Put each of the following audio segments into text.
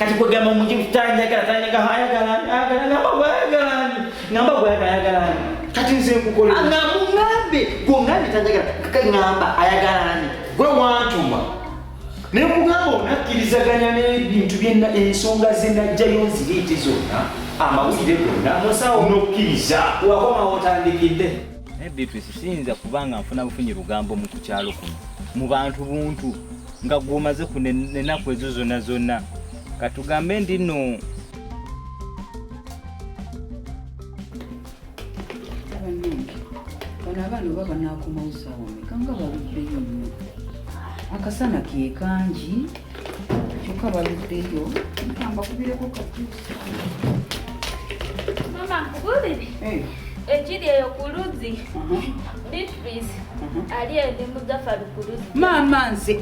Kati kwegamba omuntu tanjagala tanjagala ayagala ayagala ngamba gwayagala ani ngamba gwayagala ayagala ani Kati nze nkukolera. Ngamba ngambe gwongambe tanjagala ngamba ayagala ani Gwe wantuma. Ne nkugamba onakkirizaganya n'ebintu byenna ensonga ze najjayo nzireete zonna amawulire gonna Musawo. n'okkiriza. Wakomawo otandikidde. Naye Beatrice siyinza kubanga nfuna bufunyi lugambo mu kukyalo kuno mu bantu buntu nga gwomaze ku nenaku ezo zonna zonna katugambe ndi nno Bannange, bano abaana oba banaakomawo ssaawa mmeka nga baluddeyo nnyo. Akasana ke kangi kyokka baluddeyo. Mbakubireko kajuusi. Mama nkubulire ekiri eyo ku luzzi Beatrice ali eyo ne Muzafaru ku luzzi. Maama nze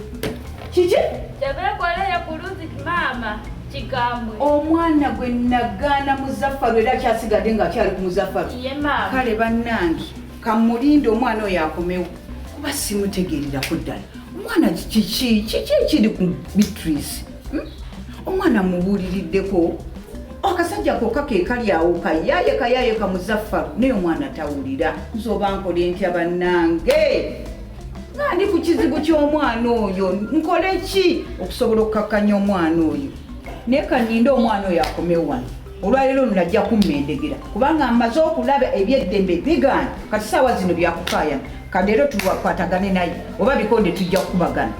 kiki? Kyebeekola eyo ku luzzi maama kikambwe. Omwana gwe nagaana Muzafaru era akyasigadde ng'akyali ku Muzafaru. Ye maama. Kale bannange kamulinde omwana oyo akomewo kuba simutegeererako ddala. Omwana kiki kiki ekiri ku Beatrice? Hmm? Omwana mubuuliriddeko akasajja kokka ke kali awo kayaaye kayaaye ka Muzafaru naye omwana tawulira. Nze oba nkole ntya bannange? Nga ndi ku kizibu ky'omwana oyo nkole ki okusobola okukakkanya omwana oyo? Naye kaninde omwana oyo akomewo wano. Olwaleero luno ajja kummendegera kubanga mmaze okulaba ebyeddembe bigaana kati saawa zino byakukaayana. Kati leero tukwatagane naye oba bikonde tujja kukubagana.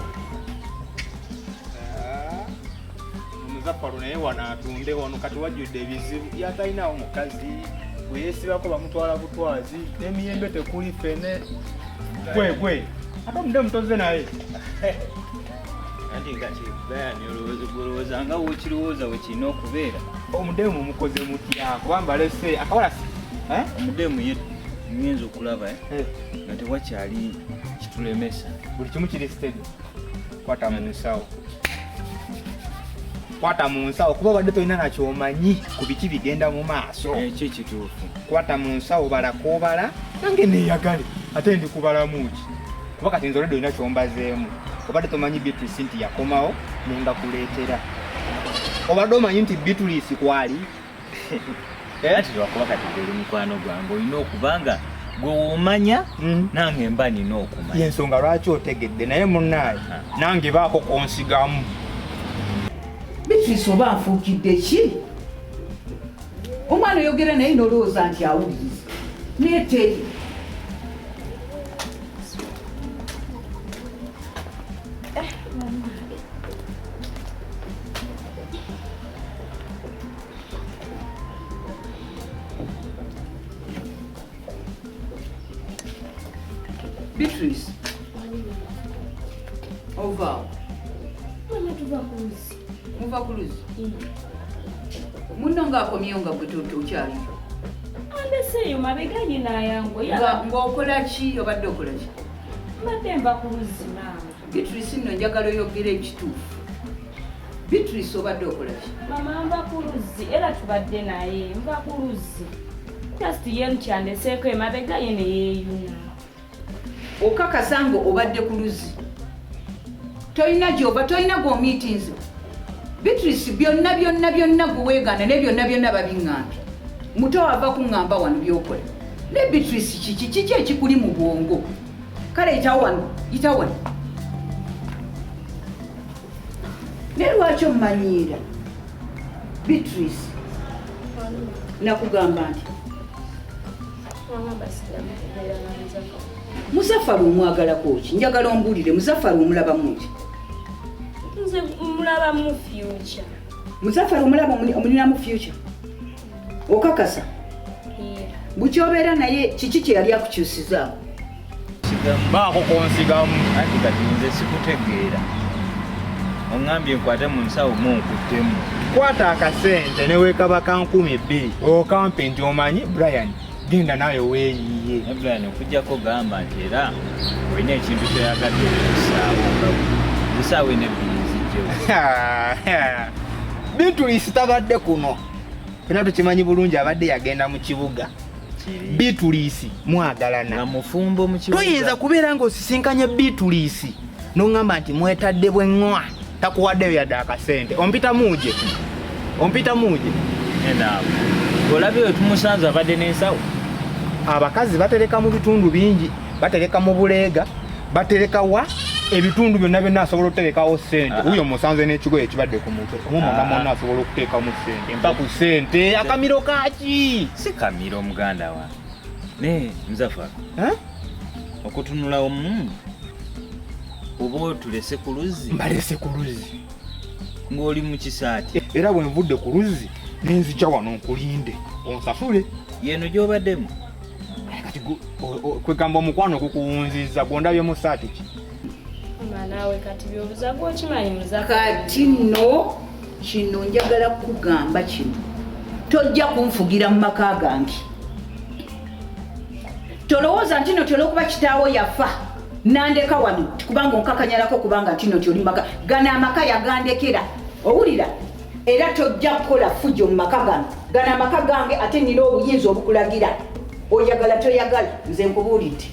Muzafaru naye wano atunde wano kati wajjudde ebizibu yatalinawo mukazi bwe yeesibako bamutwala butwazi n'emiyembe tekuli ffene gwe gwe ate omudde mutoze naye anti nga Brian olowooza gwolowooza nga wokirowooza we kirina okubeera. Omudemu mumukoze mutya kuba mbalese akawala si eh? Omudemu ye ngenza okulaba eh? Nga tewakyali kitulemesa buli kimu kiri steady. Kwata mu nsawo, kwata mu nsawo kuba obadde tolina nakyomanyi ku biki bigenda mu maaso. Ekyo kituufu. Kwata mu nsawo balakobala nange neeyagale ate ndi kubalamu ki kuba kati nze olwedde olina kyombazeemu. Obadde tomanyi Beatrice nti yakomawo nengakuleetera. Obadde omanyi nti Beatrice kwali Anti lwakuba kati gwe oli mukwano gwange olina okuba nga gwe womanya nange mba nina okumanya. Yensonga lwaki otegedde naye munnaaye nange baako konsigamu. Beatrice oba nfuukidde ki? Omwana oyogera naye n'olowooza nti awuliriza naye teri. Beatrice, ovaawo. Mama tuva ku luzzi. Muva ku luzzi? Munno ng'akomyewo nga gwe tokyaliyo. Andeseeyo mabega ye n'ayanguya. Ng'okola ki? Obadde okola ki? Mbadde nva ku luzzi maama. Beatrice nno njagala oyogere ekituufu. Beatrice obadde okola ki? Mama nva ku luzzi era tubadde naye nva ku luzzi. Just ye nkyandeseeko emabega ye ne yeeyuna. Okakasa nga obadde ku luzzi. Tolina gy'ova, tolina gw'omiitinze. Beatrice byonna byonna byonna gwe weegaana ne byonna byonna babiŋŋambye. Muto ava kuŋŋamba wano by'okola. Ne Beatrice kiki kiki ekikuli mu bwongo? Kale yitawo wano, yitawo wano. Naye lwaki ommanyiira? Beatrice, nakugamba nti Muzafaru omwagalako ki? Njagala ombuulire Muzafaru omulabamu ki? Nze mulabamu future. Muzafaru omulaba omulinamu future? Okakasa? Bukyobeera naye kiki kye yali akukyusizaako? Baako konsigamu. Anti kati nze sikutegeera. Oŋŋambye nkwate mu nsawo mu nkuttemu. Kwata akasente ne weekaba ka 2000 okampe nti omanyi Brian genda naawe weeyiye. Ne Brian okuggyako gamba nti era olina ekintu ky'oyagadde okussaawo nga nsawo eno ebbiri nzijjewo. Beatrice tabadde kuno. Fenna tukimanyi bulungi abadde yagenda mu kibuga. Beatrice mwagalana. Nga mufumbo mu kibuga. Toyinza kubeera ng'osisinkanye Beatrice n'oŋŋamba nti mwetadde bwe ŋŋwa takuwaddeyo yadde akasente. Ompita muuje. Ompita muuje. Naawe olabye we tumusanze abadde n'ensawo. Abakazi batereka mu bitundu bingi, batereka mu buleega, batereka wa ebitundu byonna byonna asobola okuterekawo ssente. Wuyo musanze n'ekigoye ekibadde ku mutwe, omwo mwonna mwonna asobola okuteekamu ssente. Mpa ku ssente, akamiro kaki? Si kamiro muganda wange. Naye Muzaffar, Eh? okutunula omu oba otulese ku luzzi? Mbalese ku luzzi. Ng'oli mu kisaati. Era bwe nvudde ku luzzi ne nzija wano nkulinde onsasule. Yeno gy'obaddemu? Kati kwegamba omukwano gukuwunzizza, gw'ondabye mu ssaati ki? Mama naawe kati by'obuza gw'okimanyi Muzaffar. Kati nno kino njagala kukugamba kino, tojja kunfugira mu maka gange. Tolowooza nti nno olw'okuba kitaawo yafa nandeka wano kubanga onkakanyalako kubanga nti nno oli mu maka gano, amaka yagandekera, owulira? Era tojja kukola fujjo mu maka gano. Gano amaka gange ate nina obuyinza obukulagira. Oyagala toyagala, nze nkubuulidde.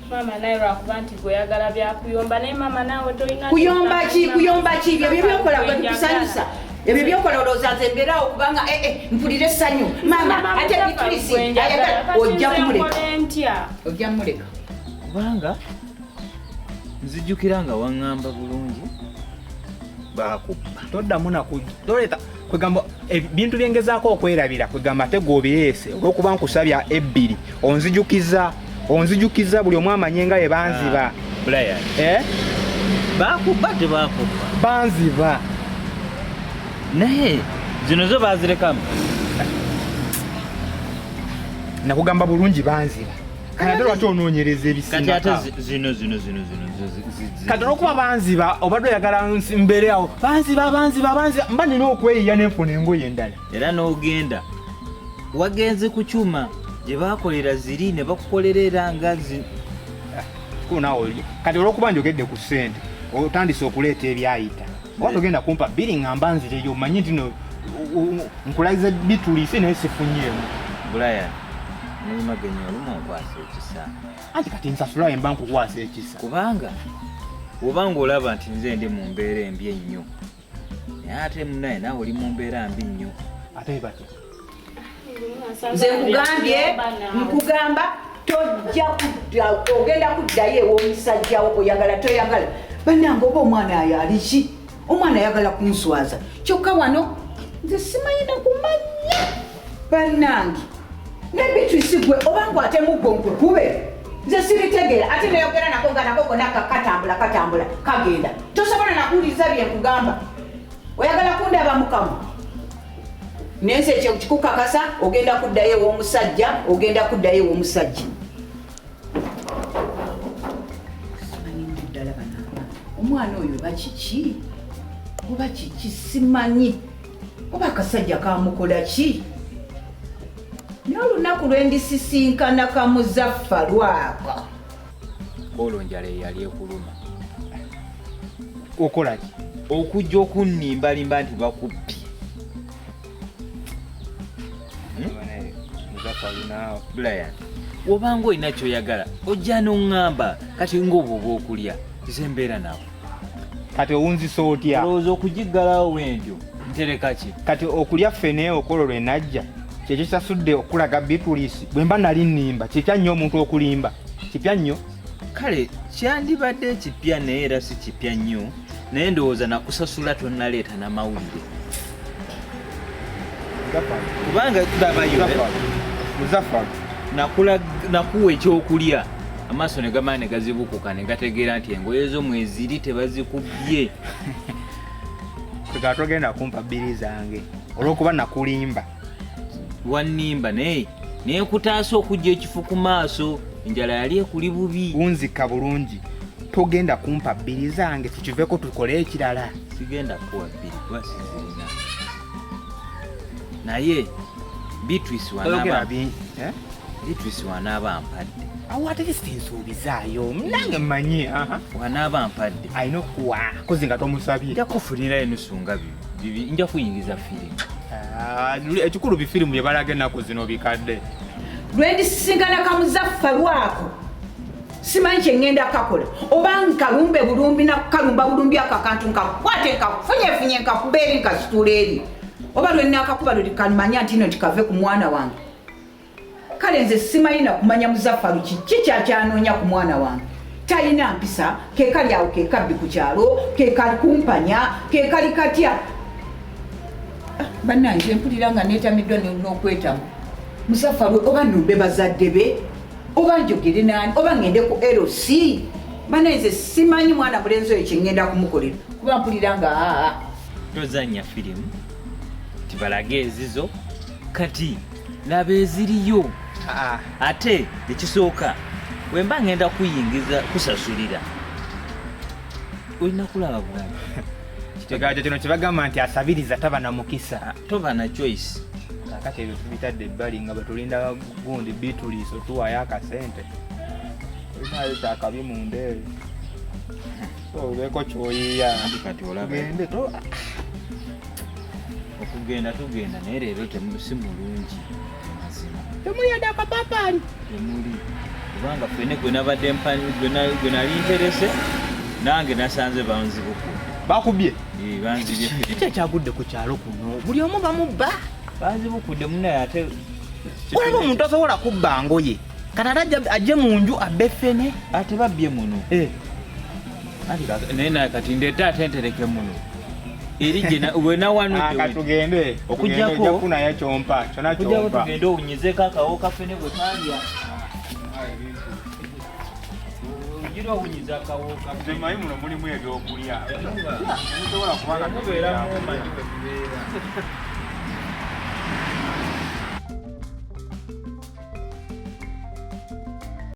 Maama naye lwakuba nti gweoyagala byakuyomba, naye maama naawe tolina. Kuyomba ki? Kuyomba ki? Ebyo byebyokola gwe bikusanyusa? Ebyo byokola olowooza nze mbeeraawo kubanga mpulira essanyu? Maama ate Beatrice ayagala, ojja kumuleka, ntya? Ojja muleka. Kubanga nzijjukira nga waŋŋamba bulungi bakubba. Toddamu toleeta kwegamba ebintu byengezaako okwerabira, kwegamba ate gweobireese olw'okuba nkusabya ebbiri onzijukiza, onzijukiza buli omu amanye nga bye banziba. Brian, Eh? bakubba tebakubba? Banziba. Naye zino zo bazirekamu. Nakugamba bulungi banziba. Kati ate lwaki onoonyereza Kati ebisinga? ate zino zino zino zino Kati olwokuba banziba obadde oyagala mbeere awo banziba banziba banziba, mba nina okweyiya nenfuna engoye endala. Era n'ogenda wagenze ku kyuma gye bakolera ziri ne bakukolera era nga Kikulu naawe kati olwokuba njogedde ku ssente otandise okuleeta ebyayita, oba togenda kumpa bbiri ŋŋamba nzireyo, omanyi nti no nkulaze bitulise naye sifunyeemu. Brian, mulimagenyi olumu onkwasa ekisa. Anti kati nsasulayo mba nkukwasa ekisa. Kubanga obanga olaba nti nze ndi mu mbeera embi ennyo, naye ate munaye naawe oli mu mbeera mbi nnyo. Ate batya? Nze nkugambye, nkugamba tojja kudda, ogenda kuddayo ew'omusajjawo oyagala toyagala. Bannange, oba omwana ayo ali ki? Omwana ayagala kunswaza, kyokka wano nze simanyi nakumanya. Bannange, ne Beatrice gwe oba nkwate muggo nkukube, nze sibitegeera. Ate neyogera nako nga nako konna katambula katambula kagenda, tosobola nakuwuliriza bye nkugamba. Oyagala kundaba mukamu nensi ekyo kikukakasa, ogenda kuddayo ew'omusajja, ogenda kuddayo ew'omusajja. Simanyi nnyo ddala banaaba omwana oyo oba kiki, oba kiki, simanyi oba akasajja kamukola ki. Naye olunaku lwe ndisisinkana Kamuzaffa lwaka. Olwo njala eyali ekuluma. Okola ki? Okujja okunnimbalimba nti bakubbye. Naawe. Brian, obanga olina kyoyagala ojja n'oŋŋamba. Kati ng'obwo obwokulya nze mbeera nawe. Kati owunzisa otya? Olowooza okugiggalawo bwentyo ntereka ki? Kati okulya ffene okolo lwe najja kyekyo kisasudde okulaga Beatrice bwe mba nali nnimba. Kipya nnyo omuntu okulimba, kipya nnyo. Kale kyandibadde kipya naye era si kipya nnyo, naye ndowooza nakusasula tonnaleeta n'amawulire kubanga tulabayo. Muzaffar. Nakuwa ekyokulya, amaaso ne gamala ne gazibukuka ne gategeera nti engoye zo mweziri tebazikubbye. Kwegala togenda kumpa bbiri zange olw'okuba nakulimba? Wannimba naye nenkutaasa okujja ekifu ku maaso, enjala yali ekuli bubi. Wunzika bulungi, togenda kumpa bbiri zange? Tukiveko tukole ekirala. Sigenda kuwa bbiri kuba sizirina, naye Beatrice Oyogera wanaaba eh? Beatrice wanaaba mpadde. Awo ate sinsuubizaayo nange mmanyi, aha. Wanaaba mpadde. Alina okuwa kozi nga tomusabye. Nja kufunira enusu nga bibi, nja kuyingiza firimu. Ah, ekikulu bifirimu bye balaga ennaku zino bikadde. Lwe ndisisinkana Kamuzaffa lwako, simanyi kye ŋŋenda kakola, oba nkalumbe bulumbi nakukalumba bulumbi ako akantu nkakwate nkafunyefunye nkakube eri nkasitula eri. Oba lwe nnaakakuba lwe kamanya nti no tikave ku mwana wange. Kale nze simanyi na kumanya Muzaffaru kiki kyakyanoonya ku mwana wange. Talina mpisa, ke kali awo ke kabbi ku kyalo, ke kali kumpanya, ke kali katya. Bannange mpulira nga neetamiddwa n'okwetamu. Muzaffaru oba nnumbe bazadde be, oba njogere naani, oba ŋŋende ku LC. Bannange nze simanyi mwana mulenzi oyo kye ŋŋenda kumukolera, kuba mpulira nga aa. Tozannya firimu, tibalage ezizo, kati laba eziriyo. Ate ekisooka bwe mba ŋŋenda kuyingiza kusasulira, olina kulaba bulabi. Kitegeeza kino kye bagamba nti asabiriza taba na mukisa. Toba na choice. Kaakati ebyo tubitadde ebbali nga bwe tulinda gundi Beatrice otuwaayo akasente. Olinayo kyakabi munda eyo. So obeeko ky'oyiiya. Kati olaba. Tugende to. Okugenda tugenda naye leero si mulungi mazima. Temuli yadde akapaapaali. Temuli. Kubanga ffene gwe nabadde gwe nali nterese nange nasanze banzibukudde. Bakubye? Banzibye. Kiki ekyagudde ku kyalo kuno? Buli omu bamubba. Banzibukudde munnaye ate. Olaba omuntu asobola kubba ngoye. Kati ate ajje mu nju abbe ffene. Ate babbye muno. Naye naye kati ndeeta ate ntereke muno. Eri gye we nawanudde we. Tugende. Okuggyako- Tugende, ojja kufunayo kyompa, kyonna Okuggyako kyompa. tugende owunyizeko akawo ka ffene bwe twalya. Ogira owunyiza akawo ka Nze mmanyi muno mulimu ebyokulya. Musobola Musobola kubanga mubeera tubeera mumanyi bwe tubeera.